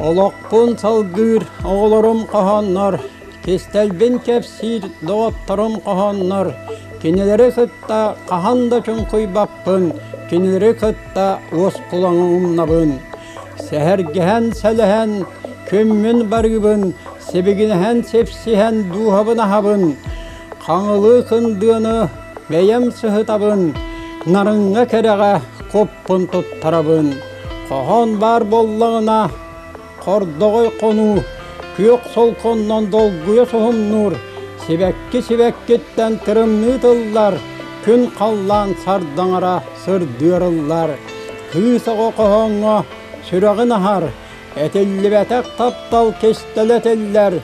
Олохпун салгыыр оҕолорум хоһооннор, кистэлбин кэпсиир доҕотторум хоһооннор, кинилэри кытта хаһан да чуҥкуйбаппын, кинилэри кытта уоскулаҥы умнабын. Сэһэргэһэн-сэлэһэн күммүн барыыбын, сибигинэһэн-сипсиһэн дууһабын аһабын, хаҥылыы кындыаны бэйэм сыһытабын, нарыҥҥа кэрэҕэ куппун туттарабын. Хоһоон баар буоллаҕына, хордоҕой хонуу, күөх солконнон долгуйа суһумнуур, сибэкки сибэккиттэн тырымныы тыллар, күн халлаан сардаҥара сырдыарыллар. Кыыс оҕо хоһооҥҥо сүрэҕин аһар, этиллибэтэх таптал кистэлэ этиллэр,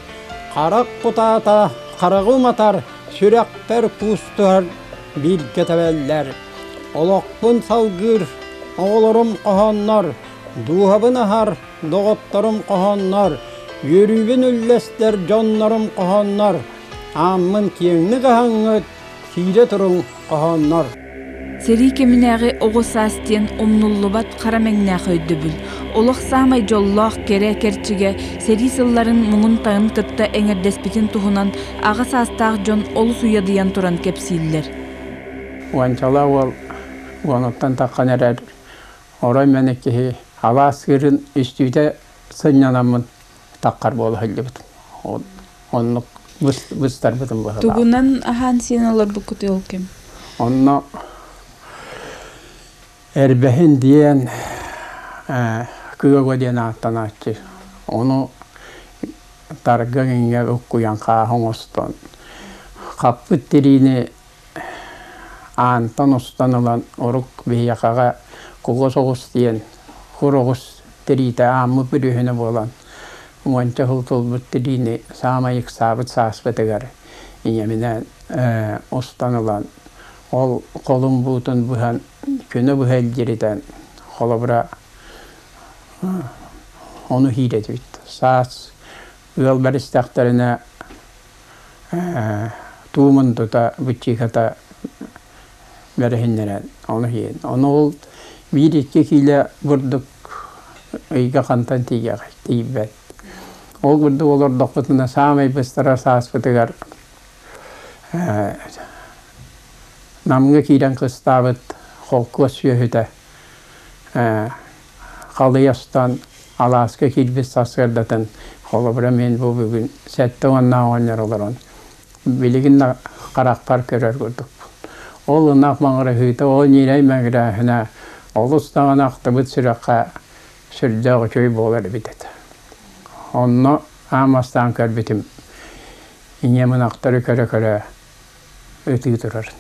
харах кутаата хараҕы уматар, сүрэхпэр куустуһар бииргэ тэбэллэр. Олохпун салгыыр оҕолорум хоһооннор, дууһабын аһар доҕотторум хоһооннор, үөрүүбүн үллэстэр дьоннорум хоһооннор, ааммын киэҥник аһаҥҥыт, киирэ туруҥ хоһооннор. Сэрии кэминээҕи оҕо саас диэн умнуллубат хара мэҥнээх өйдөбүл. Олох саамай дьоллоох кэрэ кэрчигэ сэрии сылларын муҥун-тайын кытта эҥэрдэспитин туһунан аҕа саастаах дьон олус уйадыйан туран кэпсииллэр. Уончалаах уол уонуттан таххан эрэр орой мэник киһи алаас сыырын үстүүтэ сынньанаммын таххар буола сылдьыбытым. Оннук быстарбытым быһылаах. Тугунан аһаан-сиэн олорбуккутуй ол кэм? Онно эрбэһин диэн кыаба диэн ааттанааччы. Ону тарга иҥҥэ уккуйан хааһы оҥостон, хаппыт тириини аантан устан ылан урук биһиэхэҕэ кугас оҕус диэн кур оҕус тириитэ ааммыт бүрүөһүнэ буолан уонча сыл турбут тириини саамай ыксаабыт сааспытыгар ийэбинээн устан ылан ол холун буутун быһан күнү быһа илдьиритэн холобура ону иһиир этибит. Саас ыал бэристэхтэринэ туу мундута, быччыыката бэрэһиннэрэн ону иһиэн. Ону ол биир-икки киилэ бурдук ыйга хантан тиийиэҕэй, тиийбэт. Ол курдук олордохпутуна саамай быстарар сааспытыгар Намҥа киирэн кыстаабыт холкуос сүөһүтэ халыйа устан алааска киирбит сарсыардатын холобура мин бу бүгүн 70-наах оҕонньор олорон билигин да харахпар көрөр курдукпун. Ол ынах маҥырыһыыта, ол ньирэй мэҥирээһинэ олус даҕаны ахтыбыт сүрэххэ сүрдээх үчүгэй буолар эбит этэ. Онно аан бастаан көрбүтүм ийэм ынахтары көрө-көрө ытыы турарын.